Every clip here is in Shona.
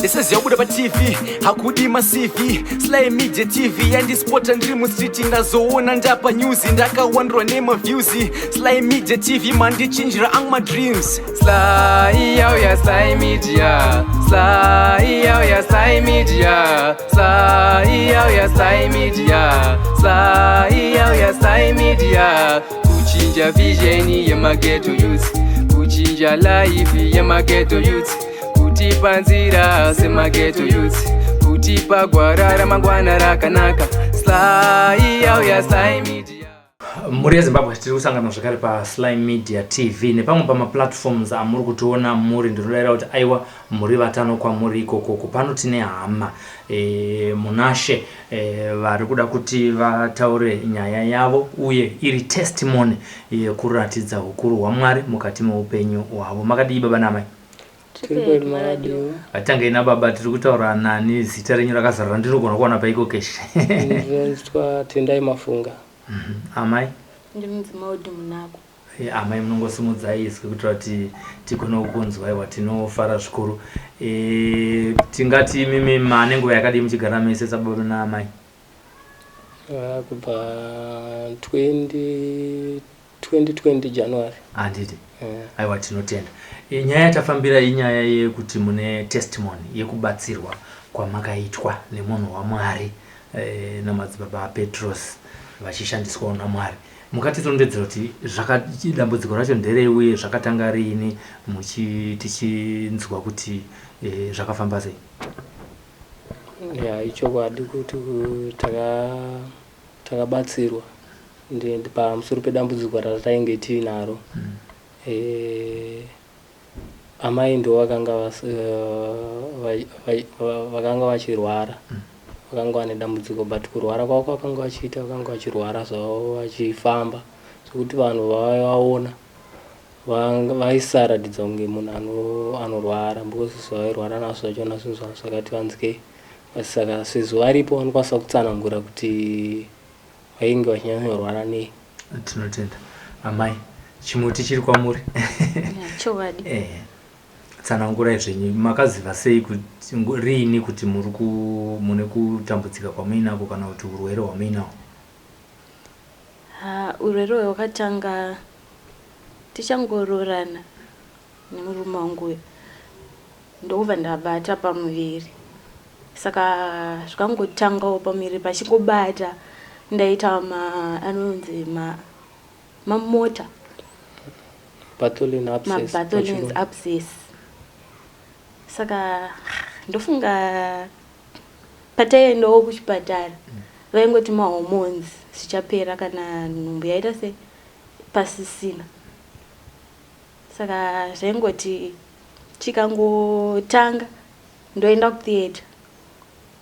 Ndisiziva kubuda paTV hakudi maCV. Sly Media TV yandispota ndiri mustreet, ndazoona ndapa news, ndakawandirwa nemaviews. Sly Media TV mandichinjira angu madreams. Sly yauya, Sly Media. Sly yauya, Sly Media. Sly yauya, Sly Media. Sly yauya, Sly Media. Kuchinja vision yemaghetto youth, kuchinja life yemaghetto youth, kutipa nzira semaghetto youth, kutipa gwara ramangwana rakanaka. Sly yauya, Sly Media. Mhuri yeZimbabwe, tiri kusangana zvakare paSly Media TV nepamwe pamaplatforms amuri kutiona muri. Ndinodaira kuti aiwa, muri vatano kwamuri ikokoko. Pano tine hama Munashe vari kuda kuti vataure nyaya yavo uye iri testimony yekuratidza ukuru hwaMwari mukati meupenyu hwavo. Makadii, baba namai? Tiri kwedu, makadiwo? Atangei nababa. Tiri kutaura nani? Zita renyu rakazara randinogona kuwana paEcoCash? Ndinonzwa Tendai Mafunga. Amai? Ndinonzi Maudi Munako. Amai, munongosimudzai izwi kuitira kuti tigone kukunzwa. Aiwa, tinofara zvikuru. Tingati imimi mane nguva yakadii muchigara mese sababa naamai? Kubva 20 2020 January. Handiti? Eh. Aiwa, tinotenda. Nyaya yatafambira inyaya yekuti mune testimony yekubatsirwa kwamakaitwa nemunhu waMwari, namadzibaba aPetros vachishandiswawo naMwari. Mukatitondedzera kuti dambudziko racho nderei uye zvakatanga riini, tichinzwa kuti zvakafamba sei? Ya, ichokwadi kuti takabatsirwa pamusoro pedambudziko ratainge tiinaro. Amai ndo vakanga vakanga vachirwara, vakanga vane dambudziko, but kurwara kwavo kwakanga vachiita, vakanga vachirwara zvavo vachifamba, zvekuti vanhu vaivaona vaisaratidza kunge munhu anorwara, because zvavairwara nazvo zvachona zvinhu zvanga zvakati vanzikei. Saka sezvo varipo, vanokwanisa kutsanangura kuti vainge vachinyanyorwara nei. Tinotenda. Amai, chimuti chiri kwamuri. Chokwadi. Tsanangurai zvenyu, makaziva sei kuti riini kuti muri mune kutambudzika kwamuinako kana kuti urwere hwamuinahwo? Ha, urwere hwakatanga tichangoroorana nemurume wangu uyu, ndokubva ndabata pamuviri. Saka zvikangotangawo pamuviri pachingobata, ndaita ma anonzi mamota. Bartholin abscess. Mabartholins pachirungu. Abscess. Saka ndofunga pataiendawo kuchipatara vaingoti mahormones, zvichapera kana nhumbu yaita se pasisina. Saka zvaingoti chikangotanga ndoenda kutheatre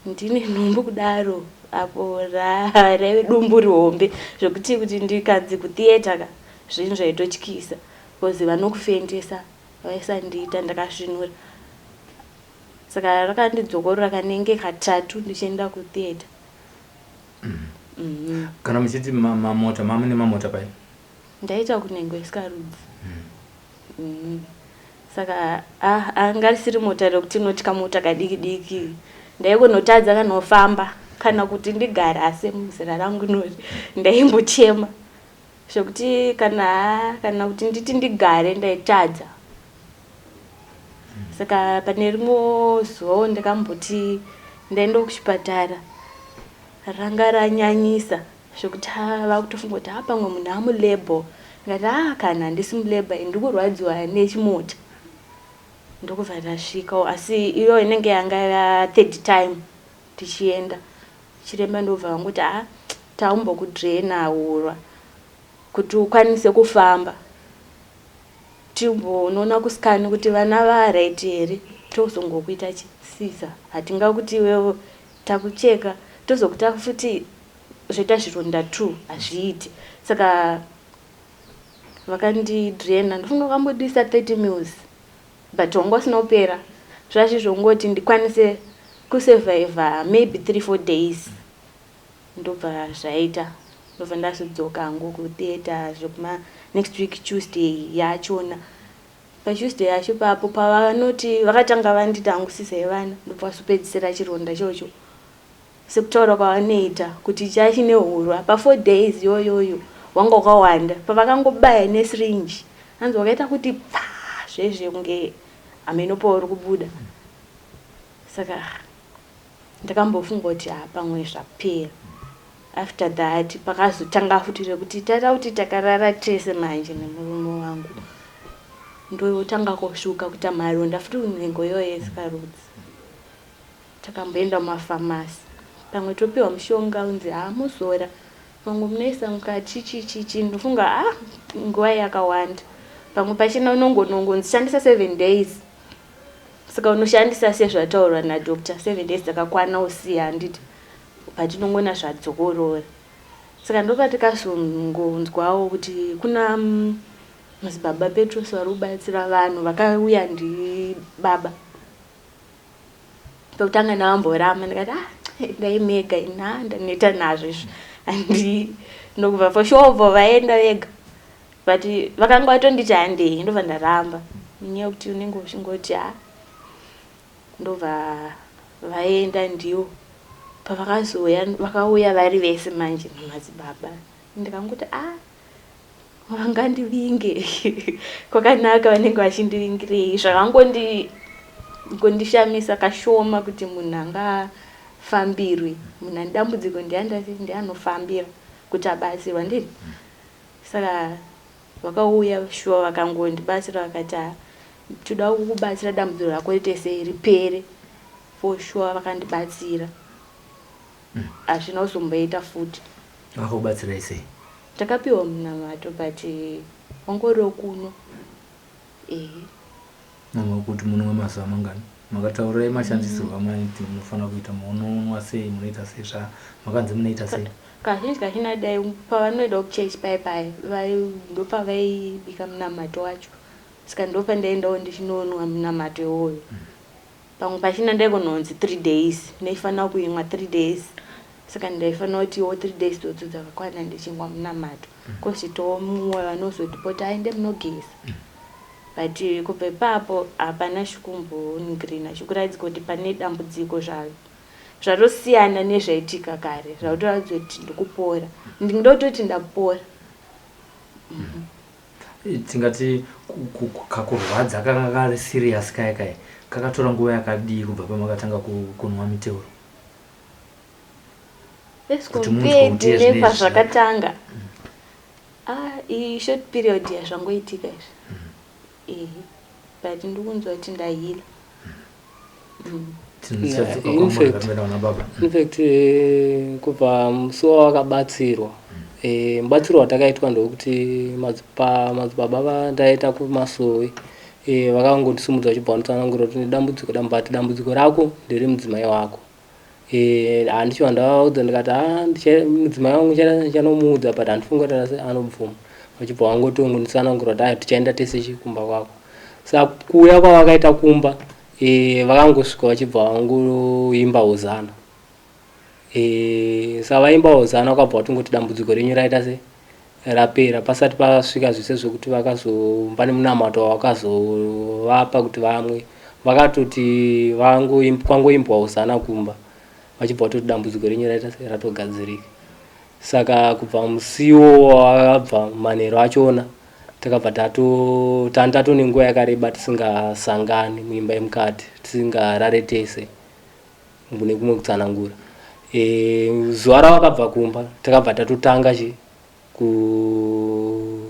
ndine nhumbu kudaro. Apo raive dumbu rihombe zvokuti kuti ndikanzi kutheatre ka, zvinhu zvaitotyisa because vanokufendesa vaisandiita ndakasvinura. Saka rakandidzokorora kanenge katatu ndichienda kutheatre. Kana muchiti mamota, mamune mamota pai? Ndaita kunhengo isikarudzi. Saka anga risiri mota rekuti inotya, mota kadiki diki. Ndaigonotadza kana kufamba kana kuti ndigare, asi muzera rangu nori ndaimbochema zvekuti kana kuti nditi ndigare ndaitadza. Saka pane rimwe zuvawo ndakamboti ndaenda kuchipatara, ranga ranyanyisa zvekuti vakutofunga kuti ha, pamwe munhu amulabour. Ndikati, "A, kana handisi mulabour, ndiri kurwadziwa nechimota." Ndokubva ndasvikawo, asi iyo inenge yanga ya third time tichienda. Chiremba ndobva vangoti, "A, taumbokudrena urwa kuti ukwanise kufamba, timbonoona kuscan kuti vana varight here, tozongokuita chisisa. Hatingakuti iwewe takucheka, tozokuta futi zvoita zvironda two, hazviiti." Saka vakandidrena, ndofunga vakambodisa 30 mils, but wanga usina kupera. Zvazvizvongoti ndikwanise kusurvivha maybe 3 4 days, ndobva zvaita, ndobva ndazodzoka hangu kutheatre zvekuma next week Tuesday yachona. PaTuesday yacho papo pavanoti vakatanga vanditi angusisai vana, ndobva vazopedzisira chironda ichocho sekutaura kwavanoita kuti chachine hurwa. Pa4 days yoyoyo wanga wakawanda. Pavakangobaya nesirinji, hanzi wakaita kuti pfa zvezve kunge hameno pauri kubuda. Saka ndakambofunga kuti ha, pamwe zvapera. After that pakazotanga futi rekuti taita kuti takarara tese manje nemurume wangu, ndotanga kusvuka kuita maronda futi kunhengo iyoyo yesikarudzi. Takamboenda mumafamasi, pamwe topiwa mushonga unzi ha, muzora, pamwe munoisa mukati chichichi. Ndofunga a nguva yakawanda, pamwe pachina unongonongonzi shandisa 7 days. Saka unoshandisa sezvataurwa nadoctor, 7 days dzakakwana usiya, handiti? Patinongona zvadzokorora. Saka ndopatikazongonzwawo kuti kuna madzibaba Petros vari kubatsira vanhu. Vakauya ndibaba pekutanga, ndavamboramba, ndikati, "Ah, endai mega, ina ndaneta nazvo izvi." Handi ndokubva for sure bvo vaenda vega, but vakanga vatonditi handei, ndobva ndaramba nenyaya yekuti unenge uchingoti ha. Ndobva vaenda ndiwo. Pavakazouya, vakauya vari vese manje namadzibaba. Ndikangoti, "A, vangandivinge kwakanaka, vanenge vachindivingirei?" Zvakangondi ngondishamisa kashoma kuti munhu angafambirwi, munhu ane dambudziko ndiandati ndianofambira kuti abatsirwa ndiri. Saka vakauya shuwa, vakangondibatsira, vakati, "Ha, toda kukubatsira dambudziko rako riite sei, ripere." For sure vakandibatsira, hazvina kuzomboita futi. Vakakubatsirai sei? Takapiwa munamato, but wangoriwo kuno, ehe. Mama, kuti munwe mazuva mangani? Makataurai mashandisirwo amaiti munofanira kuita, munonwa sei, munoita sei, zva makanzi munoita sei? Kazhinji kazhinji dai pavanoenda kuchechi pai pai ndopavaibika munamato wacho. Saka ndopandaendawo ndichinonwa munamato iwoyo. Pamwe pachina ndaigononzi 3 days, ndaifanira kuimwa 3 days. Saka ndaifanira kutiwo 3 days dzodzo dzakakwana ndichimwa munamato. Kozvitawo mumwe vanozotipota aende munogeza, but kubva ipapo hapana chikumbongrina chikuratidza kuti pane dambudziko zvaro zvatosiyana nezvaitika kare, zvakutoratidza kuti ndikupora, ndototi ndapora. Tingati kakurwadza kanga kari serious kaya kaya kakatora nguva yakadii kubva pamakatanga kunwa miteuro? As Kuti munzwe compared kuti ezvinezvi nepazvakatanga, ah, ishort period yazvangoitika izvi, ehe, but ndikunzwa kuti ndahila. Tinochadzoka Yeah, in kwamuri fact- kana baba. In fact, kubva musi wawakabatsirwa, mubatsiro watakaitwa ndokuti madzibaba vandaita kumasowe, vakangondisimudza vachibva vanditsanangurira kuti nedambudziko, but dambudziko rako nderemudzimai wako. Handichiva ndavaudza, ndikati, "Ah, mudzimai wangu ndichanomuudza, but handifungi kuti anobvuma." Vachibva vangotongonditsanangurira kuti, "Ai, tichaenda tese chi kumba kwako." Saka kuuya kwavakaita kumba, vakangosvika vachibva vangoimba hozana. Saka vaimba hozana, vakabva vatongoti dambudziko renyu raita se rapera, pasati pasvika zvese zvekuti vakazomba nemunamato wavakazovapa kuti vamwe. Vakatoti kwangoimbwa hozana kumba, vachibva vatoti dambudziko renyu raita se ratogadzirika. Saka kubva musiwo wavakabva manheru achona, takabva tani tatone nguva yakareba tisingasangani muimba yemukati, tisingarare tese. Mune kumwe kutsanangura, zuva ravakabva kumba takabva tatotanga chi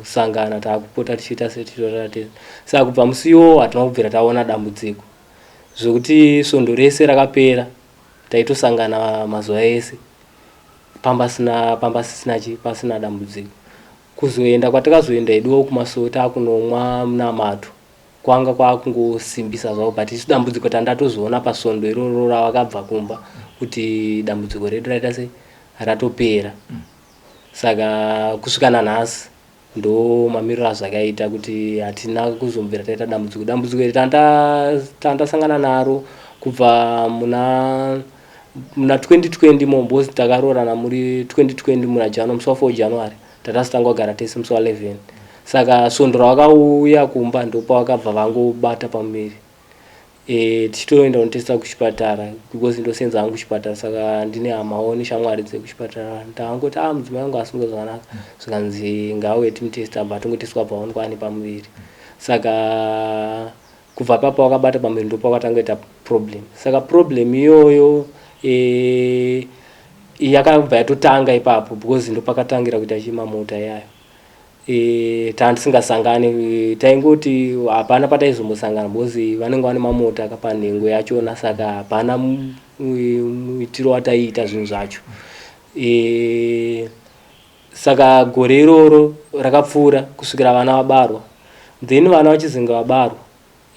kusangana, taakupota tichiita setitorara tese. Saka kubva musi iwowo hatina kubvira taona dambudziko, zvokuti svondo rese rakapera taitosangana mazuva ese pamba sina pamba sisina chi pasina dambudziko. Kuzoenda kwatakazoenda heduwo kumasowe taakunomwa munamato kwanga kwakungosimbisa zvavo, but isu dambudziko tandatozoona pasvondo iroro ravakabva kumba kuti dambudziko redu raita sei, ratopera. Saka kusvika nanhasi ndo mamiriro azvakaita, kuti hatina kuzombvira taita dambudziko. Dambudziko iri tandasangana naro kubva muna 2020 mo, because takaroorana muri 2020 muna January, musi wa4 January. Tatazotanga kugara tese musi wa11. Saka svondo ravakauya kumba ndopavakabva vangobata pamuviri. E, tichitoenda kunotesta kuchipatara because ndosenza hangu kuchipatara saka ndine hamawo neshamwari dzekuchipatara. Ndakangoti ah mudzimai wangu asinga zvakanaka zvikanzi ngaauye timutesta abva atongotestwa abva aonekwa ane pamuviri. Saka kubva papa wakabata pamuviri ndopakatanga kuita problem. Saka problem iyoyo e, yakabva yatotanga ipapo because ndopakatangira kuita chimamota iyayo. E, tanga tisingasangane e, taingoti hapana pataizombosangana because vanenge vane mamota panhengo yachona saka hapana muitiro wataiita zvinhu zvacho. E, saka gore iroro rakapfuura kusvikira vana vabarwa. Then vana vachizenge vabarwa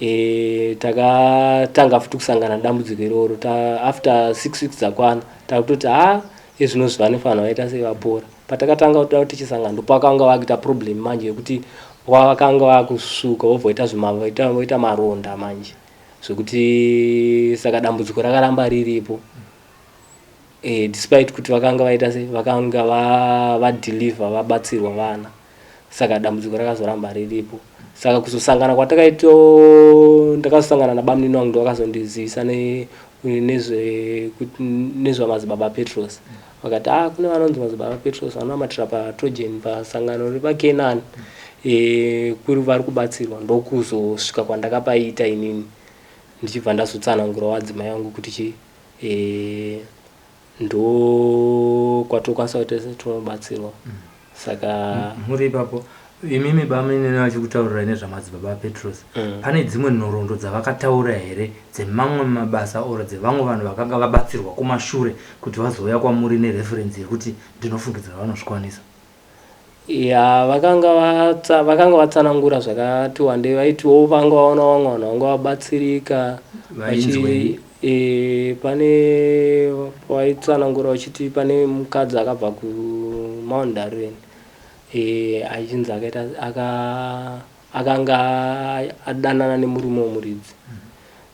e, takatanga futi kusangana nedambudziko iroro. After 6 weeks dzakwana takutoti ha ezvinozvi vanofanira vaita sei vapora. Patakatanga kuda kuti tichisangana ndopakanga vakuita problem manje yekuti vakanga vakusvuka vobva voita maronda manje zvekuti saka dambudziko rakaramba riripo. E, despite kuti vakanga vaita sei vakanga vadeliver vabatsirwa vana saka dambudziko rakazoramba riripo. Saka kuzosangana kwatakaito ndakazosangana nabamunini wangu ndovakazondizivisa nezvamadzibaba Petros. Vakati ah kune vanonzi madzibaba Petros vanonamatira paTrojan pasangano repaKenani e, kuri vari kubatsirwa. Ndokuzosvika kwandakapaita inini ndichibva ndazotsanangura wadzimai vangu kuti chi e, ndo kwatokwanisa kuti tinobatsirwa. Saka muri ipapo imimi bamunini vachikutaurirai nezvamadzibaba Petros, pane dzimwe nhoroondo dzavakataura here dzemamwe mabasa or dzevamwe vanhu vakanga vabatsirwa kumashure kuti vazouya kwamuri nereferensi yekuti ndinofungidzira vanozvikwanisa? Ya, vakanga vatsanangura zvakati wandei. Vaitiwo vanga vaona vamwe vanhu vanga vabatsirika. Vainzwei? E, pane vaitsanangura vachiti pane mukadzi akabva kuMount Darwin e, achinzi akaita akanga adanana nemurume wemuridzi.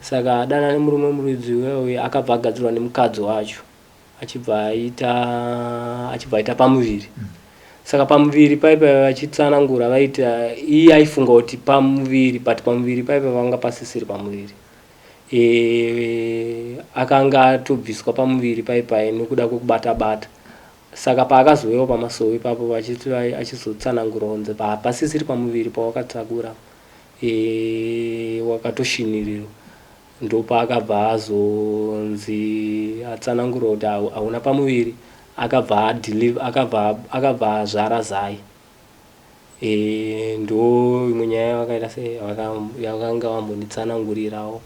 Saka adanana nemurume wemuridzi uya akabva agadzirwa nemukadzi wacho achibva aita pamuviri. Saka pamuviri paipa vachitsanangura vaiti iye aifunga kuti pamuviri, but pamuviri paipa vanga pasisiri pamuviri. E, akanga atobviswa pamuviri paipai nekuda kwekubata bata. Saka paakazouyawo pamasowe ipapo vachiti achizotsanangura kunzi pasisiri pamuviri pawakatakura e, wakatoshinirirwa. Ndopaakabva azonzi atsanangura kuti hauna pamuviri, akabva akabva azvara zai. E, ndo imwe nyaya yavakaita sei yakanga vambonditsanangurirawo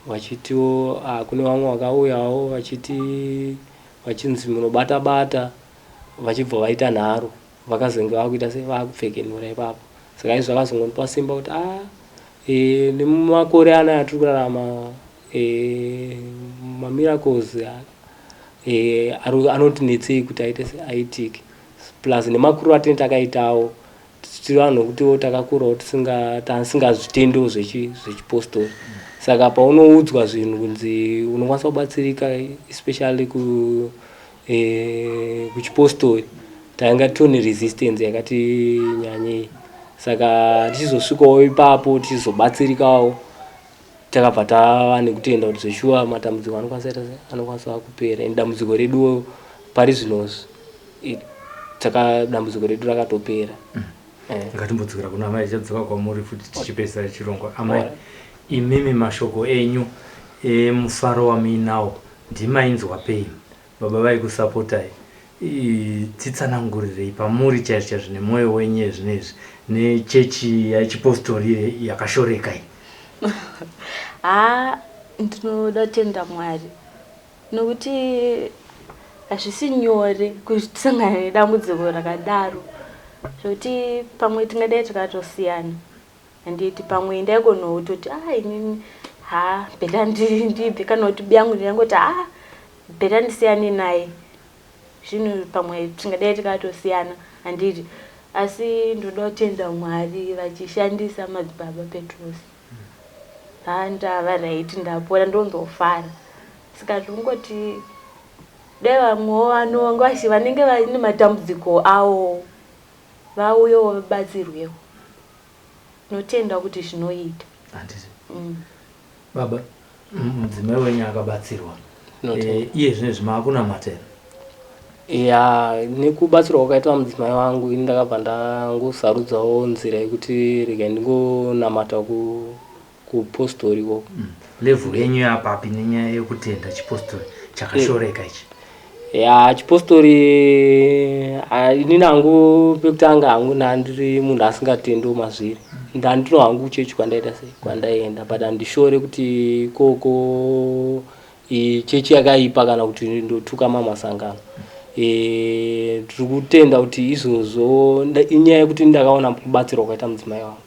vachitiwo kune vamwe vakauyawo vachiti vachinzi munobata bata vachibva vaita nharo vakazenge vakuita sei vakupfekenura ipapo. Saka izvi zvakazongondipa simba kuti ah e, nemumakore anaya atiri kurarama e, mamiracles e, anotinetsei kuti aite aitike plus nemakuru atinenge takaitawo tiri vanhu vekutiwo takakurawo tisingazvitendiwo zvechipostori. Saka paunoudzwa zvinhu kunzi unokwanisa kubatsirika especially kuchipostori tainga tone resistance yakati nyanyei. Saka tichizosvikawo ipapo tichizobatsirikawo takabva tava nekutenda kuti zveshuwa matambudziko anokwanisa anokwanisa kupera. Ende dambudziko reduwo pari zvinozvi taka dambudziko redu rakatopera. Ngatimbodzokera kuna amai, tichadzoka kwamuri futi tichipedzisa chirongwa. Amai, imimi mashoko enyu emufaro wamuinawo ndimainzwa pei? Baba vaikusapotai, titsanangurirei pamuri chaizvo chaizvo nemwoyo wenyu ezvinezvi nechechi yechipostori yakashoreka iyi. Ha, ndinoda kutenda Mwari nokuti hazvisi nyore kusangana nedambudziko rakadaro zvokuti pamwe tingadai takatosiyana. Handiti pamwe ndaigona kutoti ah inini ha better ndibve, kana kuti biyangu ndingangoti ah better ndisiyane naye zvinhu, pamwe tingadai tikatosiyana handiti. Asi ndoda kutenda Mwari vachishandisa madzibaba Petros. Ha, ndava right, ndapora, ndonzofara. Saka zvongoti dai vamwewo vanonga vanenge vaine matambudziko avo vauyewo vabatsirwewo. Ndinotenda kuti zvinoita. Handiti baba, mudzimai wenyu akabatsirwa. Iye zvino izvi maakunamata here? Ya, nekubatsirwa kwakaitwa mudzimai wangu, ini ndakabva ndangosarudzawo nzira yekuti rega ndingonamata kupostori ikoko. Level yenyu yapapi nenyaya yekutenda chipostori chakashoreka ichi? Ya, chipostori, inini hangu pekutanga hangu ndandiri munhu asingatendiwo mazviri. Ndandino hangu kuchechi kwandaita sei, kwandaienda, but handishore kuti ikoko chechi yakaipa kana kuti ndotuka mamasangano. Tiri kutenda kuti izvozvo inyaya yekuti ndakaona kubatsirwa kwaita mudzimai wangu,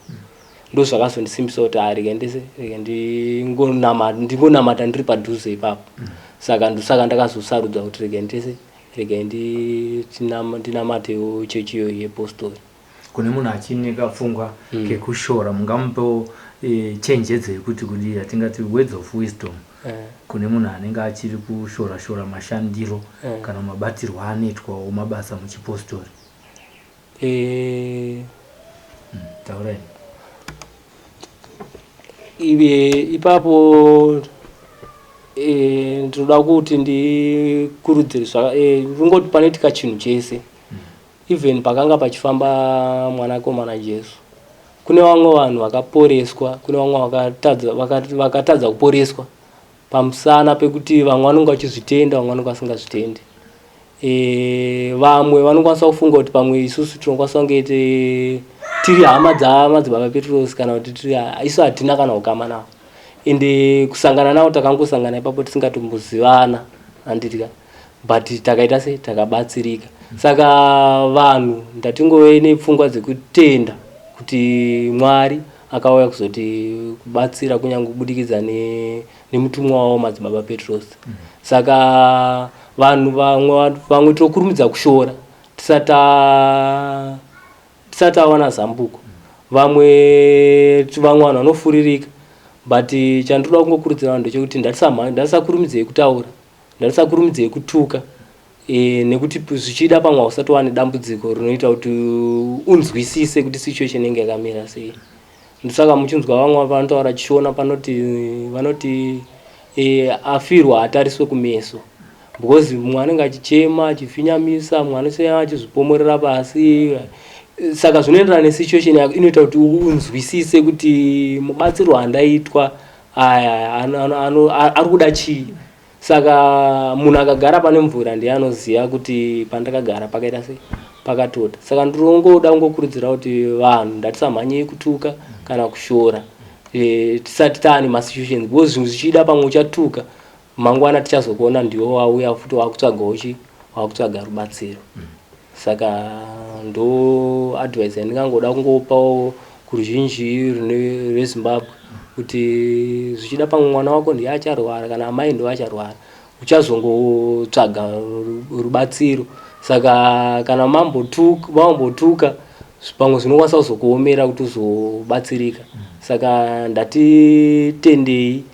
ndo zvakazondisimbisa kuti rega ndese, rega ndingonamata ndiri padhuze ipapo. Saka ndosaka ndakazosarudza kuti rega ndese, rega ndinamatewo chechi iyoyo yepostori. Kune munhu achine kapfungwa kekushora, mungamupewo chenjedzo yekuti kudii, yatingati words of wisdom, kune munhu anenge achiri kushora shora mashandiro kana mabatirwo anoitwawo mabasa muchipostori? Taurai. Ive ipapo, ndinoda kuti ndikurudzire ringoti panoitika chinhu chese, even pakanga pachifamba mwanakomana Jesu, kune vamwe vanhu vakaporeswa, kune vamwe vakatadza kuporeswa pamusana pekuti vamwe vanonge vachizvitenda, vamwe vanonge vasingazvitendi. Vamwe vanokwanisa kufunga kuti pamwe isusu tinokwanisa kunge tiri hama dzamadzibaba Petros, kana kuti tiri isu hatina kana ukama navo, ende kusangana navo takangosangana ipapo tisingatombozivana, handitya, but takaita sei, takabatsirika. Saka vanhu ndatingove nepfungwa dzekutenda kuti Mwari akauya kuzoti kubatsira kunyange kubudikidza nemutumwa wavo madzibaba Petros. Saka vanhu vamwe tinokurumidza kushora tisati tawana zambuko. Vamwe vanhu vanofuririka, but chandinoda kungokurudzira vanhu ndechekuti ndatisakurumidzei kutaura, ndatisakurumidzei kutuka, nekuti zvichida pamwe hausati wane dambudziko rinoita kuti unzwisise kuti situation inenge yakamira sei. Ndosaka muchinzwa vamwe vanotaura Chishona, panoti vanoti afirwa atariswe kumeso, because mumwe anenge achichema achifinyamisa, mumwe anenge achizvipomorera pasi. Saka zvinoenderana nesituation yako, inoita kuti unzwisise kuti mubatsiro wandaitwa aya ari kuda chii. Saka munhu akagara pane mvura ndiye anoziva kuti pandakagara pakaita sei, pakatota. Saka ndirongoda kungokurudzira kuti vanhu ndatisamhanyei kutuka kana kushora tisati taane masituations, because zvinhu zvichida pamwe uchatuka mangwana tichazokuona ndiwo wauya futi wakutsvagawo chi wakutsvaga rubatsiro. Saka ndo advice yandingangoda kungopawo kuruzhinji rweZimbabwe kuti zvichida pamwe mwana wako ndiye acharwara kana amai ndo acharwara, uchazongotsvaga rubatsiro. Saka kana mambotuka pamwe zvinokwanisa kuzokuomera kuti uzobatsirika. Saka ndatitendei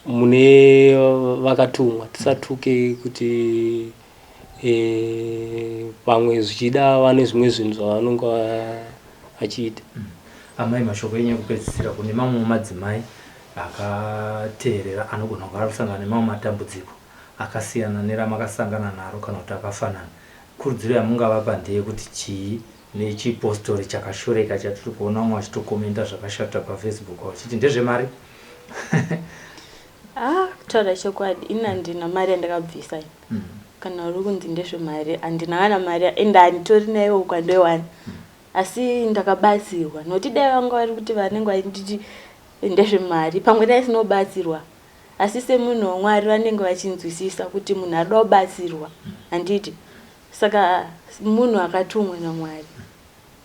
mune vakatumwa, tisatuke kuti pamwe zvichida vane zvimwe zvinhu zvavanonga vachiita. Amai, mashoko enyu ekupedzisira kune mamwe madzimai akateerera anogona kunge ari kusangana nemamwe matambudziko akasiyana neramakasangana naro kana kuti akafanana, kurudziro yamungavapa ndeyekuti chii nechipostori chakashoreka chatiri kuona vamwe vachitokomenda zvakashata paFacebook vachiti ndezvemari? Ah, kutaura chokwadi, ini handina mari yandakabvisa ini. Kana uri kunzi ndezvemari, handina kana mari, ende handitori naiwo kwandoiwana. Asi ndakabatsirwa, nokuti dai vanga vari kuti vanenge vachinditi ndezvemari, pamwe dai sinobatsirwa. Asi semunhu waMwari vanenge vachinzwisisa kuti munhu arida kubatsirwa, handiti? Saka munhu akatumwa naMwari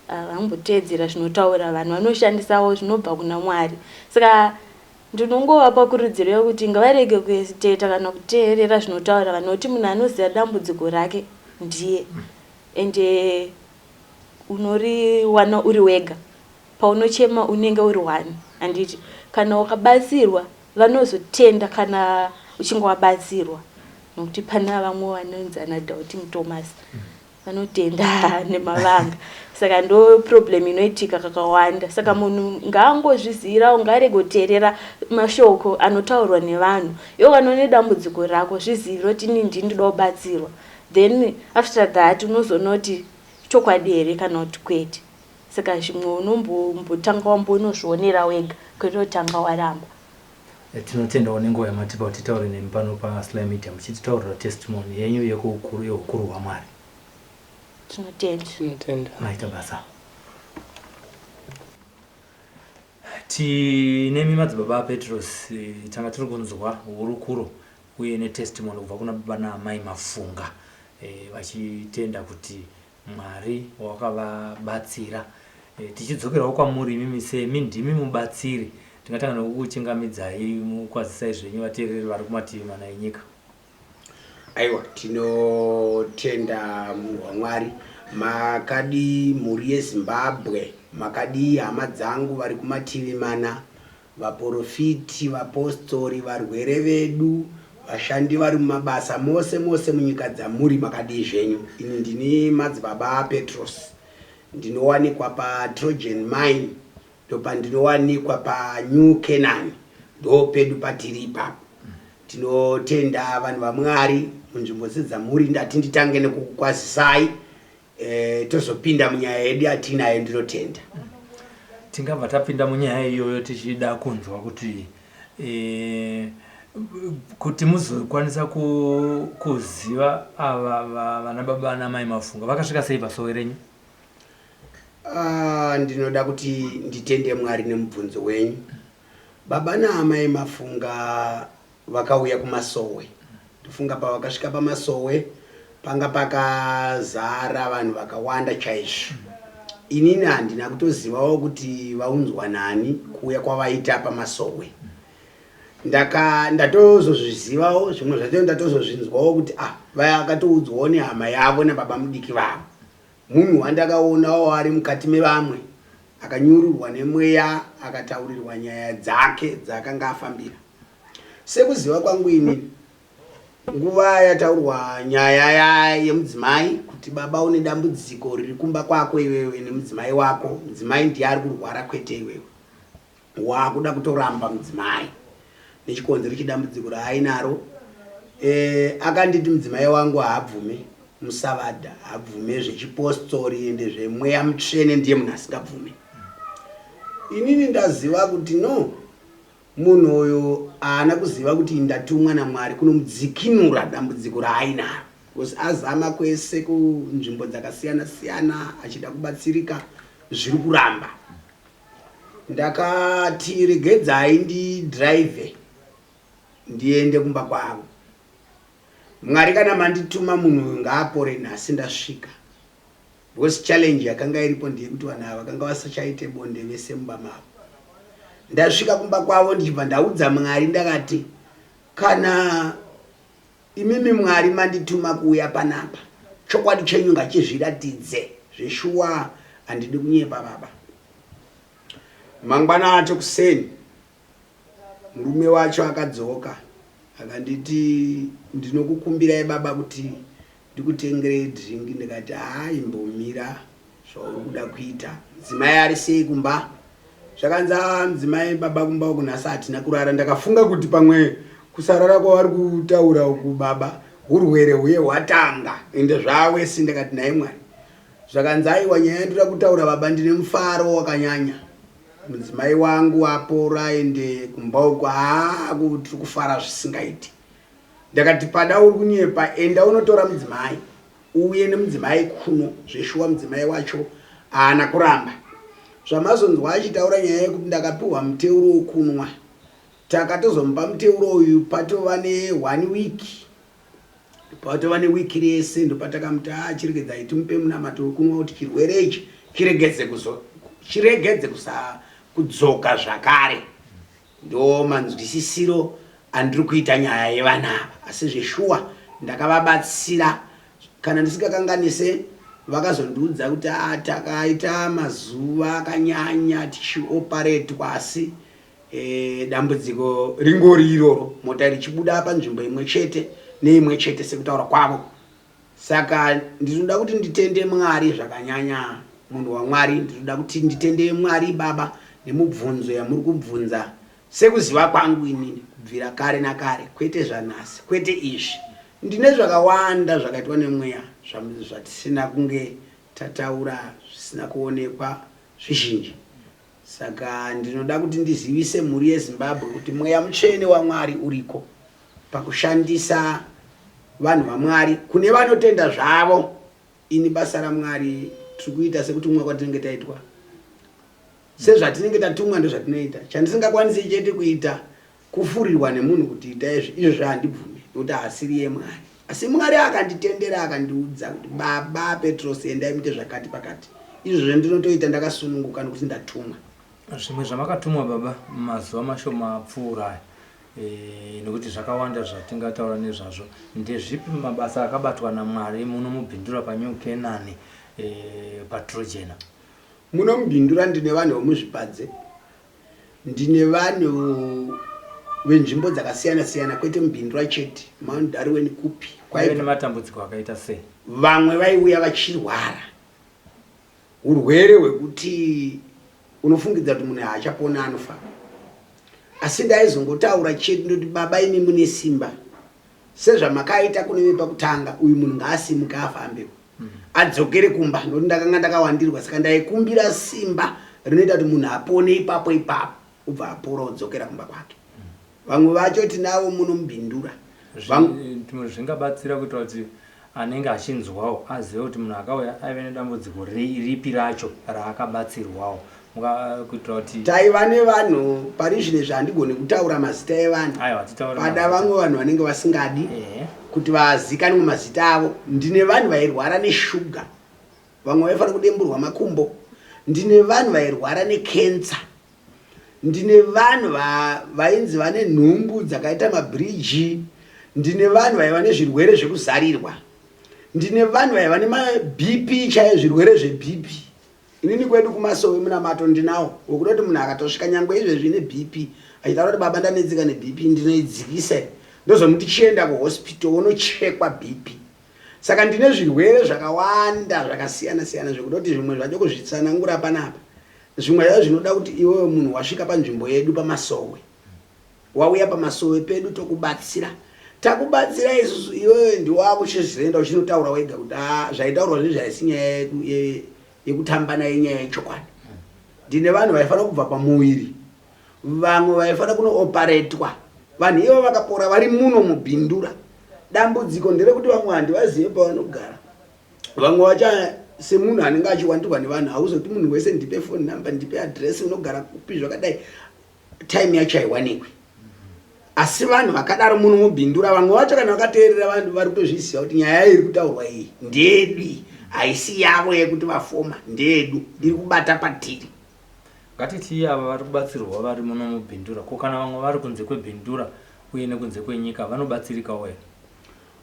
vamboteedzera zvinotaura vanhu, vanoshandisawo zvinobva kuna Mwari. Saka ndinongovapa kurudziro yekuti ngavarege kuhesiteta kana kuteerera zvinotaura vanhu, nokuti munhu anoziva dambudziko rake ndiye, ende unoriwana uri wega. Paunochema unenge uri one, handiti? Kana ukabatsirwa vanozotenda kana uchinge wabatsirwa, nokuti pana vamwe vanonzi ana Doubting Thomas. Vanotenda nemavanga. Saka ndo problem inoitika kakawanda. Saka munhu ngaangozvizivirawo, ngaarege kuteerera mashoko anotaurwa nevanhu. Iwe kana une dambudziko rako, zvizivire kuti ini ndini ndoda kubatsirwa. Then after that unozoona kuti chokwadi here kana kuti kwete. Saka zvimwe unombotanga wambonozvionera wega kwete kutanga waramba. Tinotendawo nenguva yamatipa kuti titaure nemi pano paSly Media muchititaurira testimony yenyu yekuukuru yeukuru hwaMwari. Tinotenda. Tinotenda. Maita basa. Tinemi madzibaba aPetros, tanga tiri kunzwa hurukuro uye netestimony kubva kuna baba naamai Mafunga vachitenda kuti Mwari wakavabatsira. Tichidzokerawo kwamuri imimi semi ndimi mubatsiri, tingatanga nekukuchingamidzai mukwazisai zvenyu vateereri vari kumativi mana enyika. Aiwa, tinotenda munhu waMwari. Makadii mhuri yeZimbabwe, makadii hama dzangu vari kumativi mana, vaporofiti, vapostori, varwere vedu, vashandi vari mumabasa, mose mose munyika dzamuri, makadii zvenyu? Ini ndini madzibaba Petros, ndinowanikwa paTrojan Mine, ndopandinowanikwa paNew Canaan, ndopedu patiri ipapo. Tinotenda vanhu vaMwari munzvimbo dzedzamuri, ndati nditange nekukukwazisai. Tozopinda munyaya yedu yatinayo, ndinotenda. Tingabva tapinda munyaya iyoyo tichida kunzwa kuti kuti muzokwanisa kuziva ava vana baba namai Mafunga vakasvika sei pasowe renyu? Ndinoda kuti nditende Mwari nemubvunzo wenyu. Baba naamai Mafunga vakauya kumasowe. Ndofunga pavakasvika pamasowe panga pakazara vanhu vakawanda chaizvo. Inini handina kutozivawo kuti vaunzwa nani kuuya kwavaita pamasowe. Ndaka ndatozozvizivawo zvimwe zvacho ndatozozvinzwawo kuti ah vakatoudzwawo nehama yavo nababa mudiki vavo. Munhu wandakaonawo ari mukati mevamwe akanyururwa nemweya akataurirwa nyaya dzake dzaakanga afambira. Sekuziva kwangu inini, nguva yataurwa nyaya yemudzimai kuti baba une dambudziko riri kumba kwako iwewe nemudzimai wako, mudzimai ndiye ari kurwara kwete iwewe. Wakuda kutoramba mudzimai nechikonzero chedambudziko raainaro. Akanditi mudzimai wangu haabvume musavadha, haabvume zvechipostori ende zvemweya mutsvene, ndiye munhu asingabvume. Inini ndaziva kuti no, munhu uyu haana kuziva kuti ndatumwa naMwari kunomudzikinura dambudziko raainaro, because azama kwese kunzvimbo dzakasiyana siyana achida kubatsirika, zviri kuramba. Ndakati regedzai ndidrive ndiende kumba kwavo. Mwari kana mandituma munhu uyu ngaapore nhasi ndasvika. Because challenge yakanga iripo ndeyekuti vanhu ava vakanga vasachaite bonde vese mumba mavo. Ndasvika kumba kwavo ndichibva ndaudza Mwari ndakati kana imimi Mwari mandituma kuuya panapa chokwadi chenyu ngachizviratidze zveshuwa handidi kunyepa baba. Mangwana acho kuseni murume wacho akadzoka akanditi ndinokukumbirai baba kuti ndikutengerei drink ndikati haa imbomira zvauri kuda kuita mudzimai ari sei kumba zvakanzi haa mudzimai baba kumba uku nhasi hatina kurara ndakafunga kuti pamwe kusarara kwavari kutaura uku baba urwere huye hwatanga ende zvawesi ndakati nhai Mwari zvakanzi aiwa nyaya yandoda kutaura baba ndine mufaro wakanyanya mudzimai wangu apora ende kumba uku haa tiri kufara zvisingaiti ndakati pada uri kunyepa enda unotora mudzimai uuye nemudzimai kuno zveshuwa mudzimai wacho haana kuramba zvamazonzwa achitaura nyaya yekuti ndakapiwa muteuro wokunwa takatozomupa muteuro uyu patova ne one week patova newiki rese ndopatakamuti ah chiregedzai timupe munamato wekunwa kuti chirwere ichi chiregedze kuzo chiregedze kusa kudzoka zvakare ndo manzwisisiro andiri kuita nyaya yevana ava asi zveshuwa ndakavabatsira kana ndisingakanganise vakazondiudza kuti ah, takaita mazuva akanyanya tichioparetwa asi dambudziko ringori iroro mota richibuda panzvimbo imwe chete neimwe chete sekutaura kwavo. Saka ndinoda kuti nditende Mwari zvakanyanya munhu waMwari, ndinoda kuti nditende Mwari baba nemubvunzo yamuri kubvunza sekuziva kwangu inini kubvira kare nakare, kwete zvanhasi, kwete izvi. Ndine zvakawanda zvakaitwa nemweya zvatisina kunge tataura zvisina kuonekwa zvizhinji. Saka ndinoda kuti ndizivise mhuri yeZimbabwe kuti mweya mutsvene waMwari uriko pakushandisa vanhu vaMwari kune vanotenda zvavo. Ini basa raMwari tiri kuita sekutumwa kwatinenge taitwa, sezvatinenge tatumwa ndozvatinoita. Chandisingakwanisi chete kuita kufurirwa nemunhu kuti ita izvi, izvozvo handibvume nekuti haasiri yeMwari. Asi Mwari akanditendera akandiudza kuti baba Petros endai muite zvakati pakati, izvozvo ndinotoita ndakasununguka nekuti ndatumwa. Zvimwe zvamakatumwa baba mazuva mashoma apfuura aya e, nekuti zvakawanda zvatingataura nezvazvo ndezvipi mabasa akabatwa naMwari muno muBindura paNew Canaan e, paTrojena? Muno muBindura ndine vanhu vemuzvipadze, ndine vanhu venzvimbo dzakasiyana siyana, kwete muBindura chete, Mount Darwin kupi kwaive nematambudziko akaita sei? Vamwe vaiuya vachirwara urwere hwekuti unofungidzira kuti munhu haachapona anofa, asi ndaizongotaura chete ndoti baba imi mune simba sezvamakaita kune vepakutanga, uyu munhu ngaasimuke afambewo adzokere kumba nokuti ndakanga ndakawandirwa, saka ndaikumbira simba rinoita kuti munhu apone ipapo ipapo ubva apora odzokera kumba kwake. Vamwe vacho tinavo muno muBindura. Zvingabatsira kuitira kuti anenge achinzwawo azive kuti munhu akauya aive nedambudziko ripi racho raakabatsirwawo kuitira kuti taiva nevanhu pari zvino izvi handigoni kutaura mazita evanhu. Aiwa, titaure pada mazita. Vamwe vanhu vanenge vasingadi kuti vazikanwe mazita avo. Ndine vanhu vairwara neshuga, vamwe vaifanira kudemburwa makumbo, ndine vanhu vairwara nekensa, ndine vanhu vainzi vane nhumbu dzakaita mabhiriji, ndine vanhu vaiva nezvirwere zvekuzarirwa, ndine vanhu vaiva nemaBP chaiyo, zvirwere zveBP. Inini kwedu kumasowe munamato ndinawo wekuda kuti munhu akatosvika nyangwe izvezvi neBP achitaura kuti baba ndanetseka neBP, ndinoidzikisa ndozomuti chienda kuhospital wonochekwa BP. Saka ndine zvirwere zvakawanda zvakasiyana siyana zvekuda kuti zvimwe zvacho kuzvitsanangura panapa, zvimwe zvacho zvinoda kuti iwewe munhu wasvika panzvimbo yedu pamasowe, wauya pamasowe pedu tokubatsira, takubatsira isusu, iwewe ndiwakuchizoenda uchinotaura wega kuti ah, zvaitaurwa zvezvi haisi nyaya yekutamba nayo, inyaya yechokwadi. Ndine vanhu vaifanira kubva pamuviri, vamwe vaifanira kunooparetwa, vanhu ivo vakapora vari muno muBindura. Dambudziko nderekuti vamwe handivazive pavanogara, vamwe vacho semunhu anenge achiwandirwa nevanhu hauzoti munhu wese ndipe phone number, ndipe address, unogara kupi, zvakadai, time yacho haiwanikwi. Asi vanhu vakadaro muno muBindura vamwe vacho kana vakateerera vanhu vari kutozviziva kuti nyaya iri kutaurwa iyi ndeyedu, iyi haisi yavo yekuti vafoma, ndeyedu iri kubata patiri. Ngatitii ava vari kubatsirwa vari muno muBindura, ko kana vamwe vari kunze kweBindura uye nekunze kwenyika vanobatsirikawo here?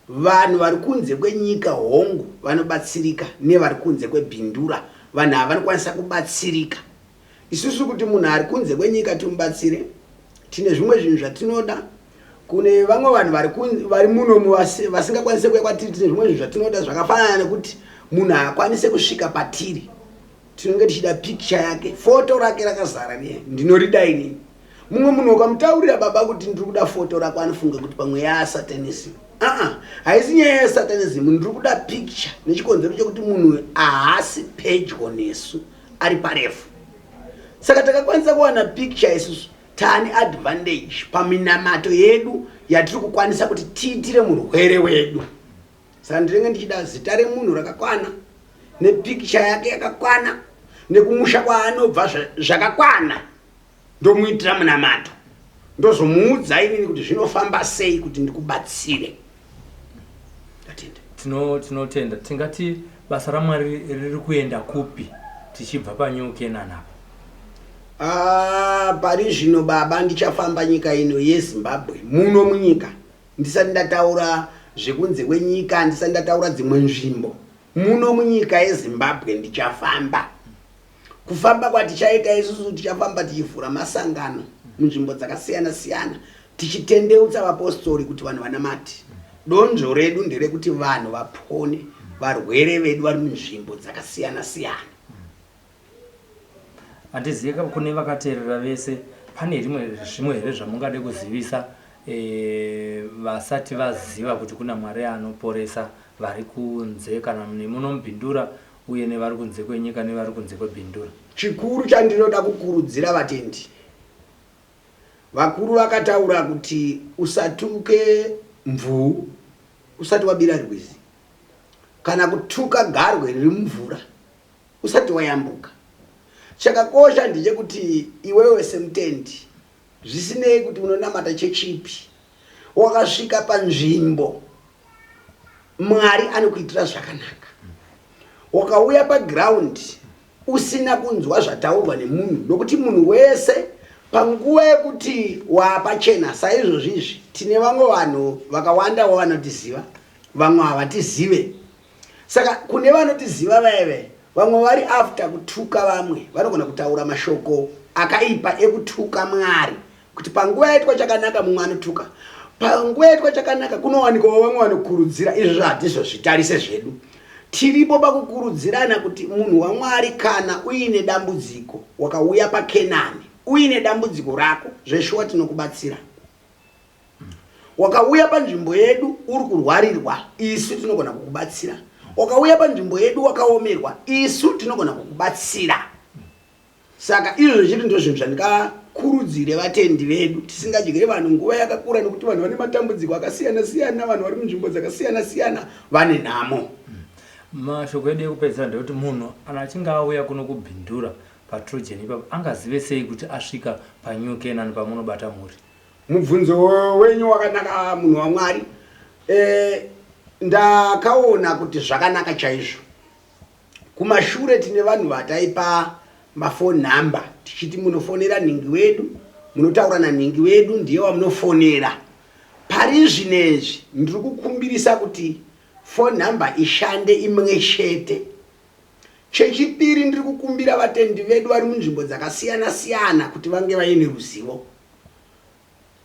Vanhu vari kunze kwenyika hongu vanobatsirika, nevari kunze kweBindura vanhu ava vanokwanisa kubatsirika. Isusu kuti munhu ari kunze kwenyika timubatsire, tine zvimwe zvinhu zvatinoda. Kune vamwe vanhu vari munomu vasingakwanise kuuya kwatiri, tine zvimwe zvinhu zvatinoda zvakafanana nekuti munhu haakwanise kusvika patiri, tinenge tichida picture yake, foto rake rakazara riye, ndinorida inini. Mumwe munhu ukamutaurira baba kuti ndiri kuda foto rako anofunga kuti pamwe yaasatanism. Aa, haisi nyaya yesatanism, ndiri kuda picture nechikonzero chekuti munhu haasi pedyo nesu, ari parefu. Saka takakwanisa kuwana picture isusu taane advantage paminamato yedu yatiri kukwanisa kuti tiitire murwere wedu. Saka ndinenge ndichida zita remunhu rakakwana nepikicha yake yakakwana nekumusha kwaanobva zvakakwana, ndomuitira munamato, ndozomuudza inini kuti zvinofamba sei kuti ndikubatsire. Ndatenda. Tinotenda. Tingati basa raMwari riri kuenda kupi tichibva paNew Canaan apa? Ah, pari zvino baba ndichafamba nyika ino yeZimbabwe, muno munyika ndisati ndataura zvekunze kwenyika, ndisati ndataura dzimwe nzvimbo, muno munyika yeZimbabwe ndichafamba. Kufamba kwatichaita isusu, tichafamba tichivhura masangano munzvimbo dzakasiyana siyana, tichitendeutsa vapostori kuti vanhu vanamate. Donzvo redu nderekuti vanhu vapone, varwere vedu vari munzvimbo dzakasiyana siyana. Handizive kune vakateerera vese pane rimwe zvimwe here zvamungade kuzivisa e, vasati vaziva kuti kuna Mwari anoporesa vari kunze kana nemuno muBindura uye nevari kunze kwenyika nevari kunze kweBindura. Chikuru chandinoda kukurudzira vatendi, vakuru vakataura kuti usatuke mvuu usati wabira rwizi kana kutuka garwe riri mumvura usati wayambuka. Chakakosha ndechekuti iwewe semutendi, zvisinei kuti unonamata chechipi, wakasvika panzvimbo Mwari anokuitira zvakanaka. Wakauya paground usina kunzwa zvataurwa nemunhu, nokuti munhu wese panguva yekuti waapachena saizvozvi izvi, tine vamwe vanhu vakawanda wavanotiziva, vamwe havatizive. Saka kune vanotiziva vaive vamwe vari after kutuka vamwe, vanogona kutaura mashoko akaipa ekutuka Mwari, kuti panguva yaitwa chakanaka mumwe anotuka, panguva yaitwa chakanaka kunowanikwawo vamwe vanokurudzira. Izvozvo hatizozvitarise zvedu, tiripo pakukurudzirana kuti munhu waMwari, kana uine dambudziko wakauya paKenani uine dambudziko rako, zveshuwa tinokubatsira. Wakauya panzvimbo yedu uri kurwarirwa, isu tinogona kukubatsira. Wakauya panzvimbo yedu wakaomerwa, isu tinogona kukubatsira. Saka izvo zviri ndozvinhu zvandikakurudzire vatendi vedu, tisingadyire vanhu nguva yakakura, nekuti vanhu vane matambudziko akasiyana siyana, vanhu vari munzvimbo dzakasiyana siyana vane nhamo. Mashoko edu ekupedzisira ndekuti munhu kana achinge auya kuno kuBindura paTrojan ipapo angazive sei kuti asvika paNew Canaan pamunobata mhuri? Mubvunzo wenyu wakanaka munhu waMwari. E, ndakaona kuti zvakanaka chaizvo. Kumashure tine vanhu vataipa mafoni number tichiti munofonera nhingi wedu, munotaura nanhingi wedu, ndiye wamunofonera. Pari zvinezvi ndiri kukumbirisa kuti phone number ishande imwe chete. Chechipiri ndiri kukumbira vatendi vedu vari munzvimbo dzakasiyana siyana kuti vange vaine ruzivo.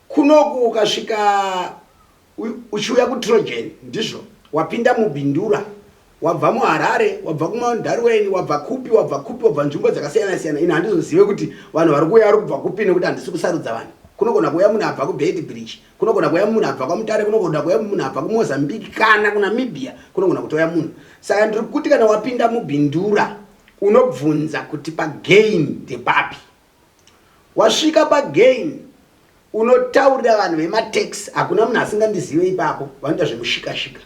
Kunoku ukasvika uchiuya kuTrojan ndizvo wapinda muBindura, wabva muHarare, wabva kuMount Darwin, wabva kupi, wabva kupi, wabva nzvimbo dzakasiyana siyana. Ini handizozive kuti vanhu vari kuuya vari kubva kupi nekuti handisi kusarudza vanhu. Kunogona kuuya munhu abva kuBeitbridge, kunogona kuuya munhu abva kwaMutare, kunogona kuuya munhu abva kuMozambique kana kuNamibia, kunogona kutouya munhu. Saka ndiri kuti kana wapinda muBindura unobvunza kuti pagain ndepapi. Wasvika pagain unotaurira vanhu vemataxi, hakuna munhu asingandizive ipapo, vanoita zvemushikashika.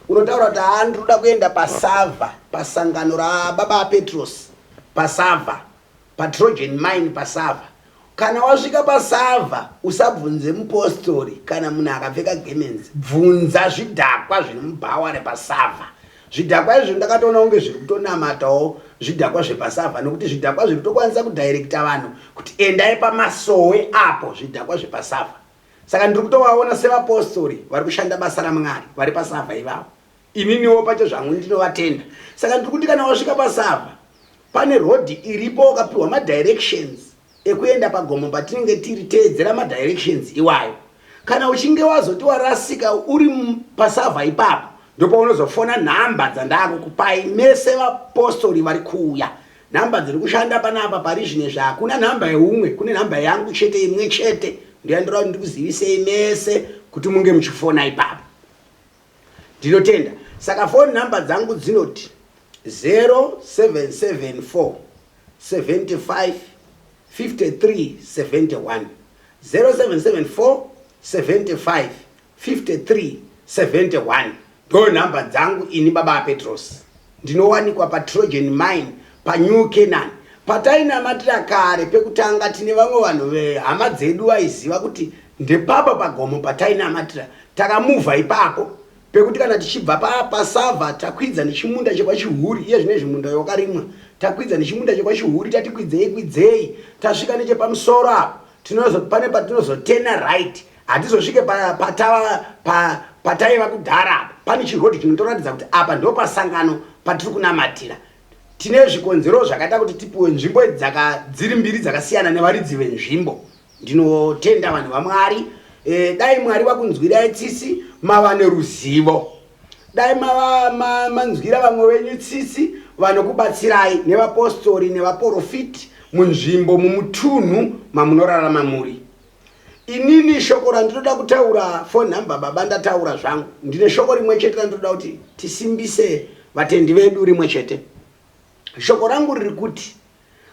Unotaura kuti haa ndinoda kuenda pasavha pasangano rababa Petros pasavha paTrojan mine pasavha. Kana wasvika pasavha usabvunze mupostori kana munhu akapfeka gemenzi, bvunza zvidhakwa zviri mubhawa repasavha. Zvidhakwa izvo ndakatoona kunge zviri kutonamatawo zvidhakwa zvepasavha, nokuti zvidhakwa zviri kutokwanisa kudhairekita vanhu kuti endai pamasowe apo, zvidhakwa zvepasavha. Saka ndiri kutovaona sevapostori vari kushanda basa raMwari vari pasavha ivavo. Ininiwo pacho zvangu ndinovatenda. Saka ndiri kuti kana wasvika pasavha pane rodhi iripo, wakapiwa madirections ekuenda pagomo patinenge tiri, teedzera madirections iwayo. Kana uchinge wazoti warasika uri pasavha ipapo, ndopaunozofona nhamba dzandakukupai mese vapostori vari kuuya. Nhamba dziri kushanda panapa pari zvinezvi hakuna nhamba yeumwe, kune nhamba yangu chete imwe chete, ndoyandinoda kuti ndikuzivisei mese kuti munge muchifona ipapo. Ndinotenda. Saka phone number dzangu dzinoti 0774 75 53 71, 0774 75 53 71 ndo nhamba dzangu ini baba aPetros. Ndinowanikwa paTrojan Mine paNew Canaan patainamatira kare pekutanga. Tine vamwe vanhu vehama dzedu vaiziva kuti ndepapa pagomo patainamatira. Takamuvha ipapo pekuti kana tichibva pasavha takwidza nechimunda chekwachihuri, iye zvino izvi munda wakarimwa, takwidza nechimunda chekwachihuri, tati kwidzei kwidzei, tasvika nechepamusoro apo tinozo pane patinozotena right, hatizosvike pataiva kudhara apa. Pane chirodhi chinotoratidza kuti apa ndo pasangano patiri kunamatira. Tine zvikonzero zvakaita kuti tipiwe nzvimbo dziri mbiri dzakasiyana nevaridzi venzvimbo. Ndinotenda vanhu vaMwari. E, dai Mwari vakunzwirai tsitsi mava neruzivo. Dai mava ma, manzwira vamwe venyu tsitsi vanokubatsirai nevapostori nevaporofiti munzvimbo mumutunhu mamunorarama muri. Inini shoko randinoda kutaura phone number baba ndataura zvangu. Ndine shoko rimwe chete randinoda kuti tisimbise vatendi vedu rimwe chete. Shoko rangu riri kuti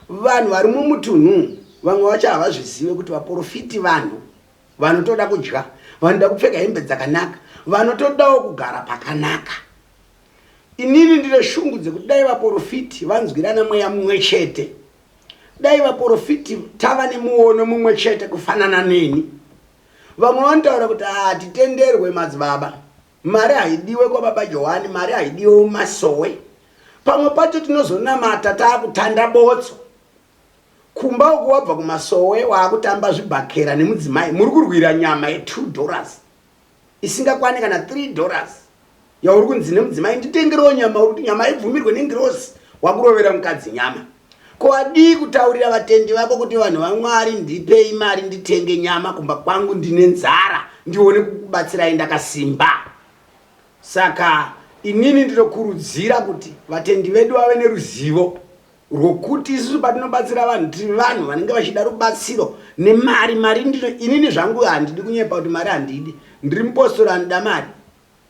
vanhu vari mumutunhu vamwe vacho havazvizive kuti vaporofiti vanhu vanotoda kudya, vanoda kupfeka hembe dzakanaka, vanotodawo kugara pakanaka. Inini ndine shungu dzekuti dai vaporofiti vanzwirana mweya mumwe chete. Dai vaporofiti tava nemuono mumwe chete kufanana neni. Vamwe vanotaura kuti hatitenderwe madzibaba. Mari haidiwe kwababa Johani, mari haidiwe mumasowe. Pamwe pacho tinozonamata taakutanda botso. Kumba uku wabva kumasowe waakutamba zvibhakera nemudzimai muri kurwira nyama ye 2 dollars isingakwane kana 3 dollars yauri kunzi nemudzimai nditengerewo nyama uri kuti nyama ibvumirwe nengirozi wakurovera mukadzi nyama. Ko adii kutaurira vatendi vako kuti vanhu vaMwari ndipei mari nditenge nyama kumba kwangu ndine nzara ndione kukubatsirai ndakasimba. Saka inini ndinokurudzira kuti vatendi vedu vave neruzivo rwokuti isusu patinobatsira vanhu tiri vanhu vanenge vachida rubatsiro nemari. Mari ndino inini zvangu handidi kunyepa kuti mari handidi. Ndiri mupostori anoda mari.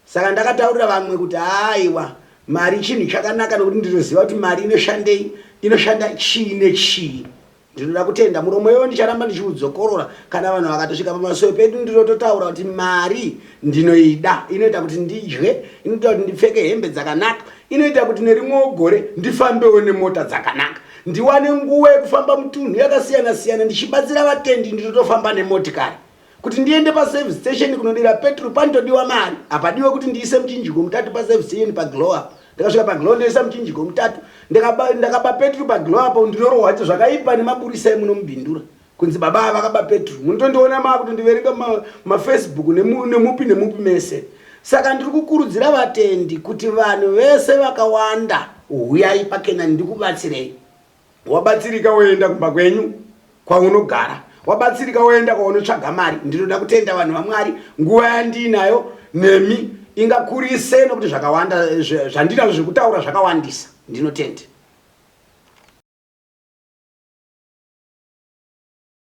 Saka ndakataurira vamwe kuti aiwa mari chinhu chakanaka nokuti ndinoziva kuti mari inoshandei, inoshanda chii nechii. Ndinoda kutenda muromo iyoyo ndicharamba ndichiudzokorora kana vanhu vakatosvika pamasowe pedu ndinototaura kuti mari ndinoida inoita kuti ndidye inoita kuti ndipfeke hembe dzakanaka inoita kuti nerimwewo gore ndifambewo nemota dzakanaka ndiwane nguva yekufamba mutunhu yakasiyana siyana ndichibatsira vatendi ndinotofamba nemotikari Kuti ndiende paservice station kunodira petrol panotodiwa mari. Hapadiwe kuti ndiise muchinjiko mutatu paservice station paglow up. Ndakasvika paglow ndoisa muchinjiko mutatu. Ndakaba ndakaba petrol paglow up ndinorohwa zvakaipa nemapurisa emuno mubindura. Kunzi baba ava vakaba petrol. Munotondiona maakutondiverenga mumafacebook nemupi nemupi mese. Saka ndiri kukurudzira vatendi kuti vanhu vese vakawanda huyai paKenani ndikubatsirei. Wabatsirika woenda kumba kwenyu kwaunogara, wabatsirika woenda kwaunotsvaga mari. Ndinoda kutenda vanhu vaMwari, nguva yandiinayo nemi ingakurise nokuti zvakawanda zvandinazvo zvekutaura zvakawandisa. Ndinotenda.